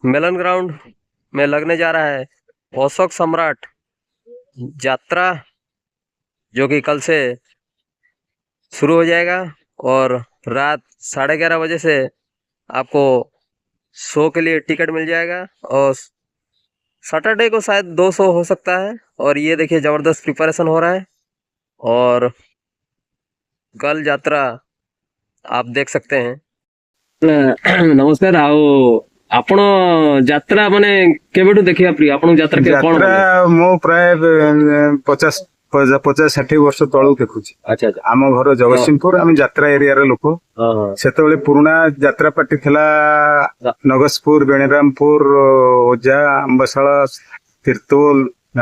Melon ground में लगने जा रहा है अशोक सम्राट यात्रा, जो कि कल से शुरू हो जाएगा और रात 11:30 बजे से आपको शो के लिए टिकट मिल जाएगा और सैटरडे को शायद 200 हो सकता है। और ये देखिए, ज़बरदस्त प्रिपरेशन हो रहा है और कल यात्रा आप देख सकते हैं। ନମସ୍କାର। ଆଉ ଆପଣ ଯାତ୍ରା ମାନେ କେବେଠୁ ଦେଖିବା ପ୍ରିୟ ଆପଣଙ୍କୁ? ଯାତ୍ରା କେବେ କଣ ଯାତ୍ରା ଭଲ ଲାଗେ? ମୁଁ ପ୍ରାୟ 50 50-60 ବର୍ଷ ତଳୁ ଦେଖୁଛି। ଆଚ୍ଛା ଆଚ୍ଛା ଆମ ଘର ଜଗତସିଂହପୁର, ଆମେ ଯାତ୍ରା ଏରିଆର ଲୋକ। ହଁ ହଁ ସେତେବେଳେ ପୁରୁଣା ଯାତ୍ରା ପାର୍ଟି ଥିଲା, ନଗସପୁର, ବେଣୀରାମପୁର, ଓଜା, ଆମ୍ବଶାଳ, ତିର୍ତୋଲ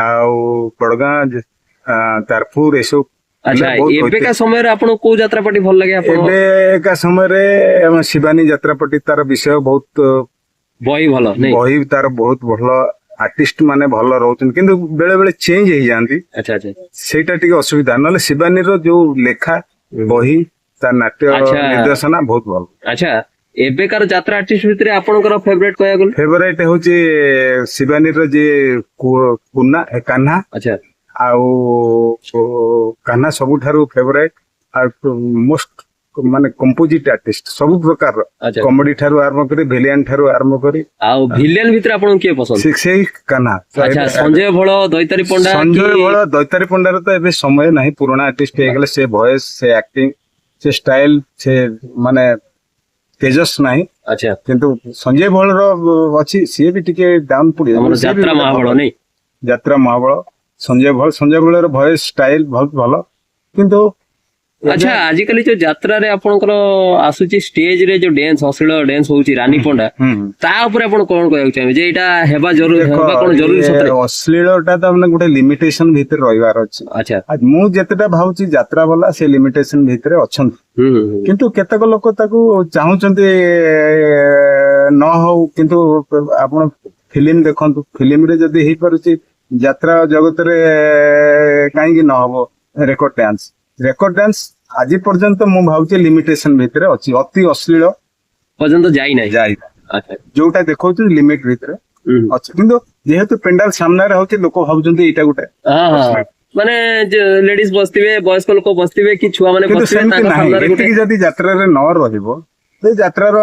ଆଉ ବଡଗାଁ, ତାରପୁର, ଏସବୁ ବହୁତ ଏବେକା ସମୟରେ ଆପଣଙ୍କୁ କୋଉ ଯାତ୍ରା ପାର୍ଟି ଭଲ ଲାଗେ ଆପଣ? ଏବେକା ସମୟରେ ଆମ ଶିବାନୀ ଯାତ୍ରା ପାର୍ଟି, ତାର ବିଷୟ ବହୁତ ବହି ଭଲ ନାଇଁ? ବହି ତାର ବହୁତ ଭଲ, ଆର୍ଟିଷ୍ଟ ମାନେ ଭଲ ରହୁଛନ୍ତି, କିନ୍ତୁ ବେଳେ ବେଳେ ଚେଞ୍ଜ ହେଇଯାଆନ୍ତି। ଆଚ୍ଛା ଆଚ୍ଛା ସେଇଟା ଟିକେ ଅସୁବିଧା, ନହେଲେ ଶିବାନୀର ଯୋଉ ଲେଖା, ବହି, ତା ନାଟ୍ୟ ନିର୍ଦ୍ଦେଶନା ବହୁତ ଭଲ। ଆଚ୍ଛା, ଏବେକାର ଯାତ୍ରା ଆର୍ଟିଷ୍ଟ ଭିତରେ ଆପଣଙ୍କର ଫେଭରେଟ କହିବାକୁ ଗଲେ? ଫେଭରାଇଟ ହଉଛି ଶିବାନୀର ଯିଏ କୁନା କାହ୍ନା। ଆଉ କାହ୍ନା ସବୁଠାରୁ ଫେଭରାଇଟ ଆଉ ମୋଷ୍ଟ ମାନେ କମ୍ପୋଜିଟ ଆର୍ଟିଷ୍ଟ, ସବୁ ପ୍ରକାରର, କମେଡି ଠାରୁ ଆରମ୍ଭ କରି, ଭିଲିଆନ ଠାରୁ ଆରମ୍ଭ କରି। ଆଉ ଭିଲିଆନ ଭିତରେ ଆପଣଙ୍କୁ କିଏ ପସନ୍ଦ? ସେଇ କାହ୍ନା। ସଞ୍ଜୟ ଭୋଳ, ଦୈତାରୀ ପଣ୍ଡା? ସଞ୍ଜୟ ଭୋଳ, ଦୈତାରୀ ପଣ୍ଡାର ତ ଏବେ ସମୟ ନାହିଁ, ପୁରୁଣା ଆର୍ଟିଷ୍ଟ ହେଇଗଲେ। ସେ ଭଏସ, ସେ ଆକ୍ଟିଂ, ସେ ଷ୍ଟାଇଲ, ସେ ମାନେ ତେଜସ୍ ନାହିଁ। କିନ୍ତୁ ସଞ୍ଜୟ ଭୋଳର ଅଛି, ସିଏ ବି ଟିକେ ଡାଉନ ପଡି ଆମର ସିଏ ବି ଯାତ୍ରା ଗୋଟେ ମହାବଳ ଭଲ। ନାଇଁ? ଯାତ୍ରା ମହାବଳ ସଞ୍ଜୟ ଭୋଳ। ସଞ୍ଜୟ ଭୋଳର ଭଏସ, ଷ୍ଟାଇଲ ବହୁତ ଭଲ, କିନ୍ତୁ ଆଜିକାଲି ଯୋଉ ଯାତ୍ରାରେ ଆପଣଙ୍କର ଆସୁଛି, ଷ୍ଟେଜ ରେ ଯୋଉ ଡ୍ୟାନ୍ସ, ଅଶ୍ଳୀଳ ଡ୍ୟାନ୍ସ ହଉଛି, ରାନୀ ପଣ୍ଡା, ତା ଉପରେ ଆପଣ କଣ କହିବାକୁ ଚାହିଁବେ ଯେ ଏଇଟା ହେବା ଜରୁରୀ ଦେଖ, ହେବା କଣ ଜରୁରୀ ଇଏ ସତରେ? ଅଶ୍ଳୀଳଟା ତ ମାନେ ଗୋଟେ ଲିମିଟେସନ ଭିତରେ ରହିବାର ଅଛି। ଆଉ ମୁଁ ଯେତେଟା ଭାବୁଛି, ଯାତ୍ରା ବାଲା ସେ ଲିମିଟେସନ ଭିତରେ ଅଛନ୍ତି, ହୁଁ ହୁଁ, ହୁଁ। କିନ୍ତୁ କେତେକ ଲୋକ ତାକୁ ଚାହୁଁଛନ୍ତି ନ ହଉ। କିନ୍ତୁ ଆପଣ ଫିଲ୍ମ ଦେଖନ୍ତୁ, ଫିଲ୍ମରେ ଯଦି ହେଇପାରୁଛି, ଯାତ୍ରା ଜଗତରେ କାହିଁକି ନ ହବ ରେକର୍ଡ ଡ୍ୟାନ୍ସ? ରେକର୍ଡ ଡ୍ୟାନ୍ସ ଆଜି ପର୍ଯ୍ୟନ୍ତ ମୁଁ ଭାବୁଛି ଲିମିଟେସନ ଭିତରେ ଅଛି, ଅତି ଅଶ୍ଳୀଳ ପର୍ଯ୍ୟନ୍ତ ଯାଇନାହିଁ। ଯାଇ ଯୋଉଟା ଦେଖାଉଛି ଲିମିଟ ଭିତରେ ଅଛି, କିନ୍ତୁ ଯେହେତୁ ପେଣ୍ଡାଲ ସାମ୍ନାରେ ହଉଛି, ଲୋକ ଭାବୁଛନ୍ତି ଏଇଟା ଗୋଟେ ହଁ ହଁ ମାନେ ଲେଡିଜ ବସିଥିବେ, ବୟସ୍କ ଲୋକ ବସିଥିବେ କି ଛୁଆ ମାନେ କିନ୍ତୁ ବସିଥିବେ, ସେମିତି ତାଙ୍କ ନାହିଁ। ସାମ୍ନାରେ ଗୋଟେ ଏତିକି ଯଦି ଯାତ୍ରାରେ ନ ରହିବ, ସେ ଯାତ୍ରାର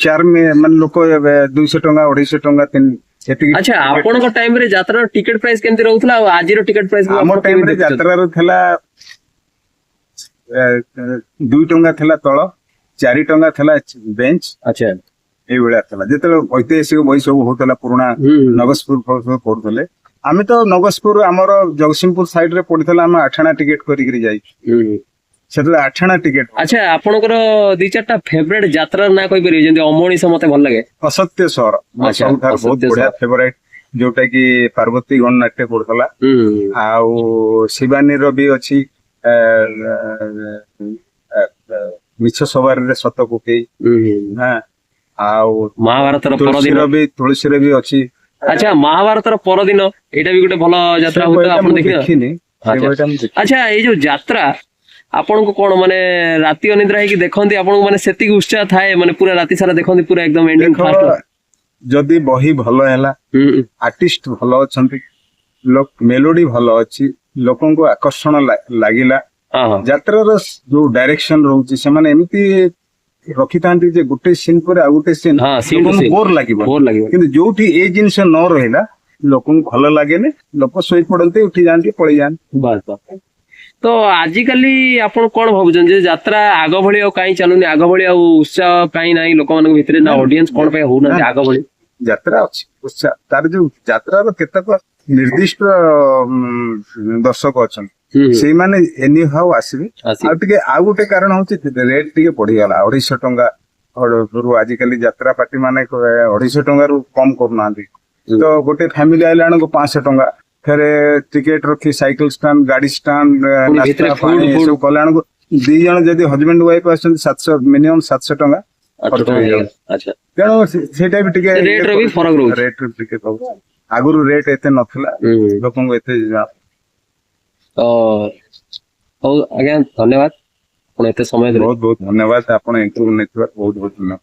ଚାର୍ମ, ମାନେ ଲୋକ ଏବେ 200 ଟଙ୍କା, 250 ଟଙ୍କା, ତିନି ଏତିକି। ଆପଣଙ୍କ ଟାଇମ ରେ ଯାତ୍ରାର ଟିକେଟ ପ୍ରାଇସ୍ କେମିତି ରହୁଥିଲା ଆଉ ଆଜିର ଟିକେଟ ପ୍ରାଇସ୍? ଆମ ଟାଇମରେ ଯାତ୍ରାର ଥିଲା 2 ଟଙ୍କା ଥିଲା ତଳ, 4 ଟଙ୍କା ଥିଲା ବେଞ୍ଚ। ଏଇଭଳିଆ ଥିଲା, ଯେତେବେଳେ ଐତିହାସିକ ବହି ସବୁ ହଉଥିଲା, ପୁରୁଣା ହୁଁ ହୁଁ। ନଗସପୁର ସବୁ ପଢୁଥିଲେ। ଆମେ ତ ନଗସପୁର ଆମର ଜଗତସିଂହପୁର ସାଇଡ ରେ ପଡିଥିଲା, ଆମେ ଆଠଣା ଟିକେଟ କରିକିରି ଯାଇଛୁ। ସେତେବେଳେ ଆଠଣା ଟିକେଟ। ଆପଣଙ୍କର ଦି ଚାରିଟା ଫେଭରେଟ ଯାତ୍ରାର ନାଁ କହିପାରିବେ? ଯେମିତି ଅମଣିଷ ମତେ ଭଲ ଲାଗେ। ଅସତ୍ୟ ସହର ମୋର ସବୁଠାରୁ ବହୁତ ଅସତ୍ୟ ବଢିଆ ସହର। ଫେଭରାଇଟ, ଯୋଉଟା କି ପାର୍ବତୀ ଗଣନାଟ୍ୟ କରୁଥିଲା। ଆଉ ଶିବାନୀର ବି ଅଛି, ଏ, ଏ, ମିଛ ସବାରିରେ ସତ ପକେଇ। ହଁ, ଆଉ ମହାଭାରତର ପରଦିନ। ତୁଳସୀର ବି ଅଛି। ମହାଭାରତର ପରଦିନ, ଏଇଟା ବି ଗୋଟେ ଭଲ ଯାତ୍ରା ସେ ହଉଥିବ। ବହିଟା ଆପଣ ମୁଁ ଦେଖିବେ? ଦେଖିନି ସେ ବହିଟା ମୁଁ ଦେଖିନି। ଏଇ ଯୋଉ ଯାତ୍ରା ଆପଣଙ୍କୁ କଣ ମାନେ ରାତି ଅନିଦ୍ରା ହେଇକି ଦେଖନ୍ତି ଆପଣଙ୍କୁ, ମାନେ ସେତିକି ଉତ୍ସାହ ଥାଏ, ମାନେ ପୁରା ରାତି ସାରା ଦେଖନ୍ତି, ପୁରା ଏକଦମ ଏଣ୍ଡିଂ ଦେଖ, ଫାଷ୍ଟ? ଯଦି ବହି ଭଲ ହେଲା, ଆର୍ଟିଷ୍ଟ ଭଲ ଅଛନ୍ତି, ମେଲୋଡି ଭଲ ଅଛି, ଲୋକଙ୍କୁ ଆକର୍ଷଣ ଲାଗିଲା, ହଁ ହଁ ଯାତ୍ରାର ଯୋଉ ଡାଇରେକ୍ସନ ରହୁଛି, ସେମାନେ ଏମିତି ରଖିଥାନ୍ତି ଯେ ଗୋଟେ ସିନ୍ ପରେ ଆଉ ଗୋଟେ ସିନ୍ ହଁ, scene to scene। Bore ଲାଗିବ। ବୋର ଲାଗିବ। କିନ୍ତୁ ଯୋଉଠି ଏଇ ଜିନିଷ ନ ରହିଲା, ଲୋକଙ୍କୁ ଭଲ ଲାଗେନି, ଲୋକ ଶୋଇ ପଡନ୍ତି, ଉଠି ଯାଆନ୍ତି, ପଳେଇ ଯାଆନ୍ତି। ବାସ୍ ବାସ୍। ତ ଆଜିକାଲି ଆପଣ କଣ ଭାବୁଛନ୍ତି ଯେ ଯାତ୍ରା ଆଗ ଭଳି ଆଉ କାହିଁ ଚାଲୁନି, ଆଗ ଭଳି ଆଉ ଉତ୍ସାହ କାହିଁ ନାହିଁ ଲୋକମାନଙ୍କ ଭିତରେ, ନା ଅଡିଏନ୍ସ କଣ ପାଇଁ ହଉନାହାନ୍ତି ଆଗ ଭଳି? ଯାତ୍ରା ଅଛି, ଉତ୍ସାହ ତାର ଯୋଉ ଯାତ୍ରାର କେତେକ ନିର୍ଦ୍ଦିଷ୍ଟ ଦର୍ଶକ ଅଛନ୍ତି, ହୁଁ ହୁଁ। ସେଇମାନେ ଏନି ହାଉ ଆସିବେ। ଆସିବେ। ଆଉ ଟିକେ ଆଉ ଗୋଟେ କାରଣ ହଉଛି ରେଟ୍ ଟିକେ ବଢିଗଲା, 250 ଟଙ୍କା ରୁ ଆଜିକାଲି ଯାତ୍ରା ପାର୍ଟି ମାନେ 250 ଟଙ୍କାରୁ କମ କରୁନାହାନ୍ତି। ତ ଗୋଟେ ଫ୍ୟାମିଲି ଆଇଲା ବେଳକୁ 500 ଟଙ୍କା, ଫେରେ ଟିକେଟ ରଖି, ସାଇକେଲ ଷ୍ଟାଣ୍ଡ, ଗାଡି ଷ୍ଟାଣ୍ଡ, ପୁଣି ନାସ୍ତା, ଭିତରେ ପାଣି, food। ଏସବୁ କଲା ବେଳକୁ ଦି ଜଣ ଯଦି ହଜବେଣ୍ଡ ୱାଇଫ ଆସୁଛନ୍ତି, 700, ମିନିମମ୍ 700 ଟଙ୍କା ଆଠ ଖର୍ଚ୍ଚ ଟଙ୍କା ହେଇଯାଉଛି। ହେଇଗଲା। ତେଣୁ ସେଇଟା ବି ଟିକେ ରେଟ୍ ର ବି ଫରକ ରହୁଛି। ରେଟ୍ ଟିକେ ରହୁଛି। ଆଗରୁ ରେଟ୍ ଏତେ ନଥିଲା, ଲୋକଙ୍କୁ ଏତେ ତ ହଉ ଆଜ୍ଞା, ଧନ୍ୟବାଦ, ଆପଣ ଏତେ ସମୟ ଦେଲେ। ବହୁତ ବହୁତ ଧନ୍ୟବାଦ, ଆପଣ ଇଣ୍ଟରଭ୍ୟୁ ନେଇଥିବାର ବହୁତ ବହୁତ ଧନ୍ୟବାଦ।